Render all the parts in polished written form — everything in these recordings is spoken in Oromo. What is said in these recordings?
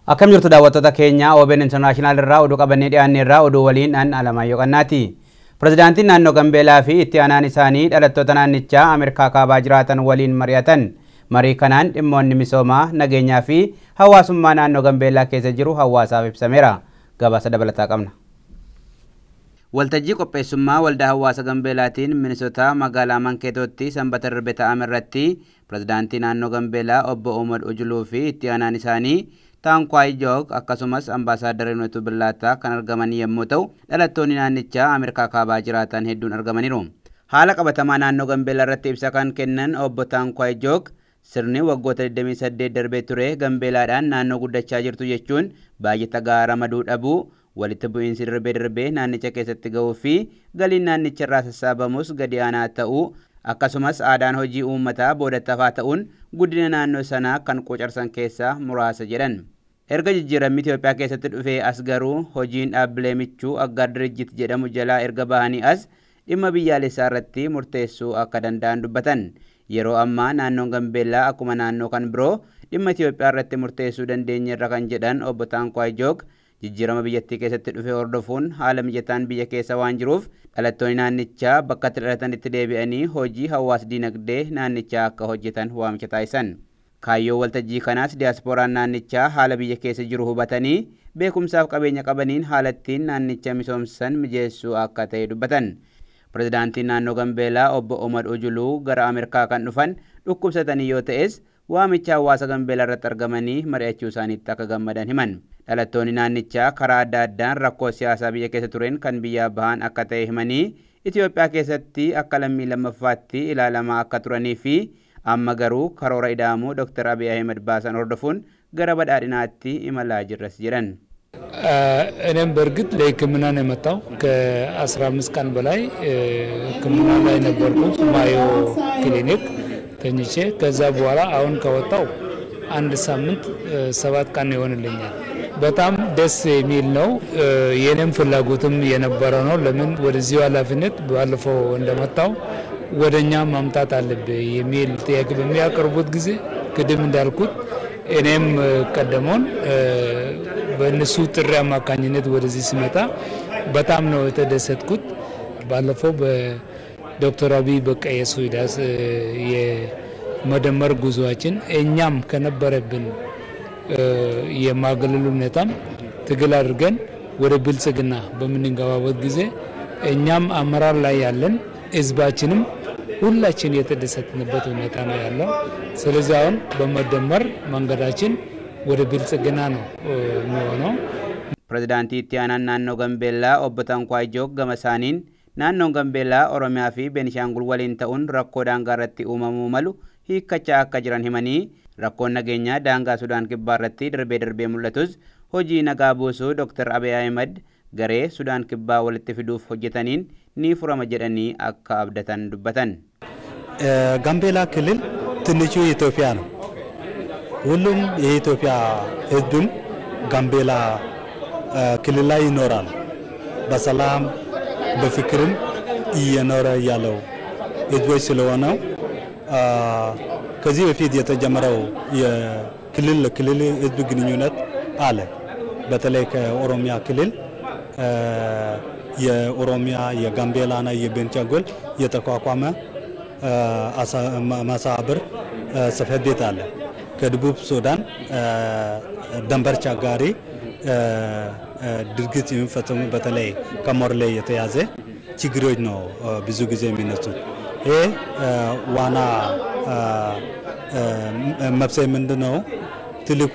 Akkam jirtu daawwattoota keenya OBN International irraa oduu qabannee dhiyaanne irraa oduu waliin an Alamaayyoo Qannaati. Pirezidaantiin naannoo Gambeelaa fi itti aanaan isaanii dhalattoota naannichaa Ameerikaa kaabaa jiraatan waliin mari'atan. Marii kanaan dhimmoonni misoomaa, nageenyaa fi hawaasummaa naannoo Gambeellaa keessa jiru hawaasaaf ibsameera. Gabaasa dabalataa qabna. Waltajjii qopheessummaa waldaa hawaasa Gambeelaatiin Minisotaa magaalaa Mankeetootti sanbata darbe ta'ame irratti pirezidaantii naannoo Gambeelaa obbo Umar Ujuluu fi itti aanaan isaanii Taankwaay Joog akkasumas ambaasaaddar Inuutu Billaataa kan argaman yommuu ta'u dhalattoonni naannichaa Ameerikaa kaabaa jiraatan hedduun argamaniiru. Haala qabatamaa naannoo Gambeelaa irratti ibsa kan kennan obbo Taankwaay Joog sirni waggoota 28 darbee ture Gambeelaadhaan naannoo guddachaa jirtu jechuun baay'ata gaara maduu dhabuu walitti bu'iinsi darbee darbee naannicha keessatti ga'uu fi galiin naannicha irraa sassaabamus gadi aanaa ta'uu akkasumas aadaan hojii uummataa boodattafaa ta'uun guddina naannoo sanaa kan quucarsan keessaa muraasa jedhan. Erga jijjiiramni Itoophiyaa keessatti dhufee as garuu hojiin dhaabbilee michuu Aggaar Dirijjit jedhamu jalaa erga bahanii as dhimma biyyaalessaa irratti murteessuu akka danda'an dubbatan. Yeroo ammaa naannoon Gambeellaa akkuma naannoo kan biroo dhimma Itoophiyaa irratti murteessuu dandeenyerra kan jedhan obbo Taankwaay Joog jijjiirama biyyattii keessatti dhufe hordofuun haala mijataan biyya keessa waan jiruuf dhalattoonni naannichaa bakka itti dhalatanitti deebi'anii hojii hawaas dinagdee naannichaa akka hojjetan waamicha taasisan. Kaayyoo waltajjii kanaas diyaaspooraan naannichaa haala biyya keessa jiru hubatanii beekumsaaf qabeenya qabaniin haala ittiin naannicha misoomsan mijeessuu akka ta'e dubbatan. Pirezidaantiin naannoo Gambeelaa obbo Omar Ujuluu gara Ameerikaa kan dhufan dhukkubsatanii yoo ta'es waamicha hawaasa Gambeelaa irratti argamanii mari'achuu isaaniitti akka gammadan himan. Dhalattoonni naannichaa karaa adda addaan rakkoo siyaasaa biyya keessa tureen kan biyyaa bahan akka ta'e himanii Itoophiyaa keessatti akka lammii lammaffaatti ilaalamaa akka turanii fi amma garuu karoora ida'amuu Dr. Abiy Ahmed baasan hordofuun gara badhaadhinaatti imalaa jirras jedhan. እኔም በእርግጥ ለሕክምና ነው የመጣው። ከ15 ቀን በላይ ሕክምና ላይ ነበርኩት ማዮ ክሊኒክ ተኝቼ። ከዛ በኋላ አሁን ከወጣው አንድ ሳምንት 7 ቀን ይሆንልኛል። በጣም ደስ የሚል ነው። የኔም ፍላጎትም የነበረ ነው። ለምን ወደዚሁ ኃላፊነት ባለፈው እንደመጣው ወደኛ ማምጣት አለብህ የሚል ጥያቄ በሚያቀርቡት ጊዜ ቅድም እንዳልኩት እኔም ቀደሞን በእነሱ ጥሪ አማካኝነት ወደዚህ ሲመጣ በጣም ነው የተደሰትኩት። ባለፈው በዶክተር አብይ በቀየሱ የመደመር ጉዞአችን እኛም ከነበረብን የማገለሉ ሁኔታም ትግል አድርገን ወደ ብልጽግና በምንገባበት ጊዜ እኛም አመራር ላይ ያለን ህዝባችንም ሁላችን የተደሰትንበት ሁኔታ ነው ያለው። ስለዚህ አሁን በመደመር መንገዳችን ወደ ብልጽግና ነው የሚሆነው። Pirezidaantii itti aanaan naannoo Gambeellaa obbo Taankwaay Joog gama isaaniin naannoon Gambeellaa Oromiyaa fi Beenishaangul waliin ta'uun rakkoo daangaa irratti uumamuu malu hiikkachaa akka jiran himanii rakkoon nageenyaa daangaa Sudaan kibbaa irratti darbee darbee mul'atus hojii nagaa buusuu Dr. Abiy Ahmed garee Sudaan kibbaa walitti fiduuf hojjetaniin ni furama jedhanii akka abdatan dubbatan. ጋምቤላ ክልል ትንሹ ኢትዮጵያ ነው። ሁሉም የኢትዮጵያ ህዝብም ጋምቤላ ክልል ላይ ይኖራል። በሰላም በፍቅርም እየኖረ ያለው ህዝቦች ስለሆነው ከዚህ በፊት የተጀመረው የክልል ለክልል ህዝብ ግንኙነት አለ። በተለይ ከኦሮሚያ ክልል የኦሮሚያ የጋምቤላና የቤንቻንጉል የተቋቋመ ማሳብር ጽሕፈት ቤት አለ። ከደቡብ ሱዳን ድንበር ተሻጋሪ ድርጊት የሚፈጽሙ በተለይ ከሞርሌ የተያዘ ችግሮች ነው ብዙ ጊዜ የሚነሱት። ይሄ ዋና መብሰይ ምንድነው? ትልቁ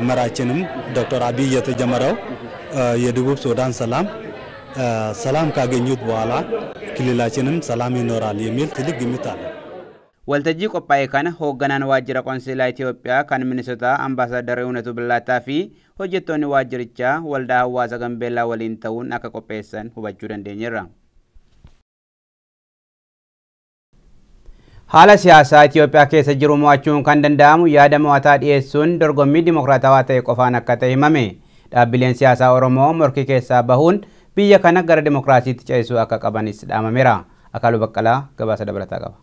መራችንም ዶክተር አብይ የተጀመረው የደቡብ ሱዳን ሰላም ሰላም ካገኙት በኋላ ክልላችንም ሰላም ይኖራል የሚል ትልቅ ግምት አለ። Waltajjii qophaa'e kana hoogganaan waajjira qonsilaa Itoophiyaa kan Minisotaa ambaasaaddar Iwunatuu Billaataa fi hojjettoonni waajjirichaa waldaa hawaasa Gambeellaa waliin ta'uun akka qopheessan hubachuu dandeenyeerra. Haala siyaasaa Itoophiyaa keessa jiru mo'achuun kan danda'amu yaada mo'ataa dhiyeessuun dorgommii dimokiraatawaa ta'e qofaan akka ta'e himame. Dhaabbileen siyaasaa Oromoo morkii keessaa bahuun biyya kana gara dimokiraasiitti ceesisuu akka qabanis dhaamameera. Akaaluu Baqqalaa gabaasa dabalataa qaba.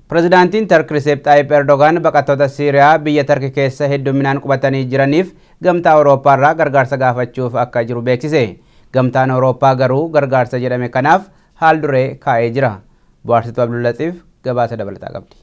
Pireezidaantiin Tarkii Riseep Xaayip Erdogaan baqattoota Siiriyaa biyya Tarkii keessa hedduminaan qubatanii jiraniif gamtaa Awurooppaa irraa gargaarsa gaafachuuf akka jiru beeksise. Gamtaan Awurooppaa garuu gargaarsa jedhame kanaaf haal duree kaa'ee jira. Bu'aarsituu Abdullatiif gabaasa dabalataa qabdi.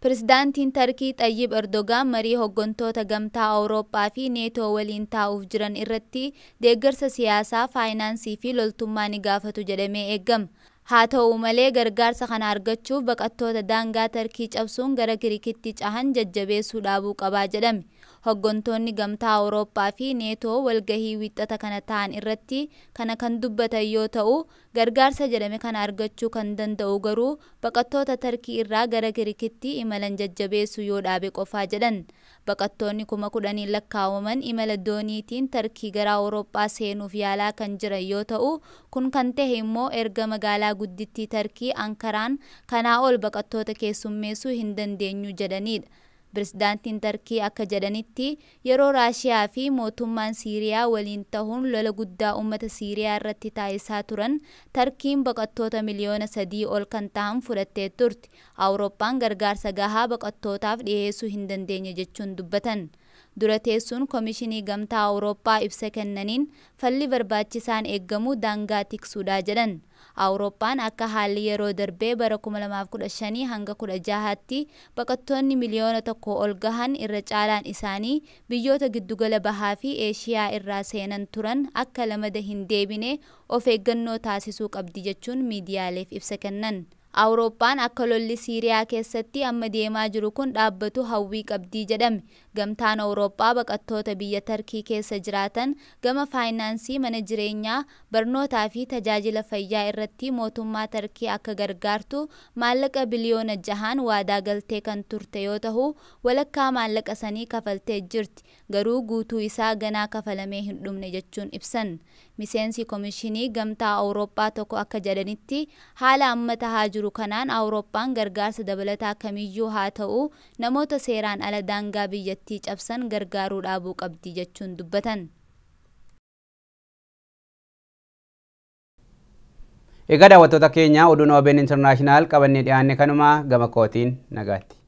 Pireezidaantiin Tarkii Xayyib Erdogaan marii hooggantoota gamtaa Awurooppaa fi Neetoo waliin taa'uuf jiran irratti deeggarsa siyaasaa, faayinaansii fi loltummaa ni gaafatu jedhamee eegama. Haa ta'u malee gargaarsa kana argachuuf baqattoota daangaa Tarkii cabsuun gara Giriikitti cahan jajjabeessuu dhaabuu qabaa jedhame. Hooggantoonni gamtaa Awurooppaa fi Neetoo walgahii wiixata kana ta'an irratti kana kan dubbatan yoo ta'u, gargaarsa jedhame kana argachuu kan danda'u garuu baqattoota Tarkii irraa gara Giriikitti imalan jajjabeessuu yoo dhaabe qofaa jedhan. Baqattoonni 10,000 lakkaa'aman imala dooniitiin Tarkii gara Awurooppaa seenuuf yaalaa kan jiran yoo ta'u, kun kan ta'e immoo erga magaalaa guddittii Tarkii Ankaraan kanaa ol baqattoota keessummeessuu hin dandeenyu jedhanidha. Pireezidaantiin Tarkii akka jedhanitti yeroo Raashiyaa fi mootummaan Siiriyaa waliin tahuun lola guddaa uummata Siiriyaa irratti taasisaa turan Tarkiin baqattoota 3 miliyoona ol kan ta'an fudhattee turte. Awurooppaan gargaarsa gahaa baqattootaaf dhiyeessuu hin dandeenye jechuun dubbatan. Dura teessuun Komishinii Gamtaa Awurooppaa ibsa kennaniin falli barbaachisaan eeggamu daangaa tiksuudha jedhan. Awurooppaan akka haalli yeroo darbee bara 2015 hanga 16tti baqattoonni 1 miliyoona ol gahan irra caalaan isaanii biyyoota giddugala bahaa fi Eeshiyaa irraa seenan turan akka lamada hin deebine of eeggannoo taasisuu qabdi jechuun miidiyaaleef ibsa kennan. Awurooppaan akka lolli Siiriyaa keessatti amma deemaa jiru kun dhaabbatu hawwii qabdii jedhame. Gamtaan Awurooppaa baqattoota biyya Tarkii keessa jiraatan gama faayinaansii, mana jireenyaa, barnootaa fi tajaajila fayyaa irratti mootummaa Tarkii akka gargaartu maallaqa 6 biliyoona waadaa galtee kan turte yoo ta'u, walakkaa maallaqa sanii kafaltee jirti. Garuu guutuu isaa ganaa kafalamee hin dhumne jechuun ibsan. Miseensi Komishinii Gamtaa Awurooppaa tokko akka jedhanitti haala amma tahaa jiru kanaan Awurooppaan gargaarsa dabalataa kamiyyuu haa ta'u namoota seeraan ala daangaa biyyattii cabsan gargaaruu dhaabuu qabdi jechuun dubbatan. Egaa daawwattoota keenya oduun OBN International qabannee dhiyaanne kanuma gama kootiin nagaatti.